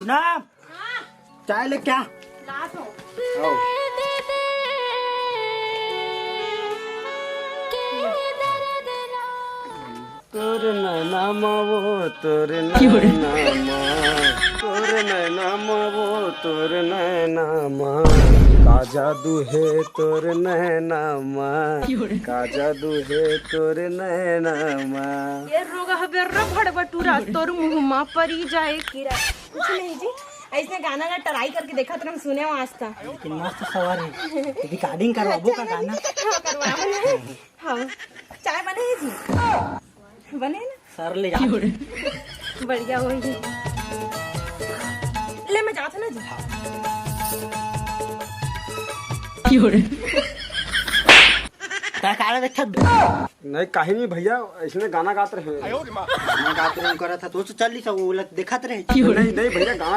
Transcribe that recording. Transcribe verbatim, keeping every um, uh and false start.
ना, चाय ले क्या? लात हो। आओ। तोर नैना मा वो, तोर नैना मा, तोर नैना मा वो, तोर नैना मा, का जादू हे तोर नैना मा, का जादू हे तोर नैना मा। ये रोग हबे रे भड़बटूरा, तोर मुंह मा परी जाए कीरा। कुछ नहीं जी, ऐसने गाना ना try करके देखा तो हम सुने वास्ता। लेकिन मस्त सवार है, recording करवाबो का गाना? हाँ, करवाबो ना। हाँ, चाय बने हे जी? बने ना? सर ले जा। बढ़िया होही। ले, मैं जात हूँ ना जी। तै काला देखत बे? नहीं, कहीं नहीं भैया, इसने गाना गात रहे। गाना गात रहे, करत था, तो चल ली सब, वो लत देखत रहे। नहीं, नहीं भैया, गाना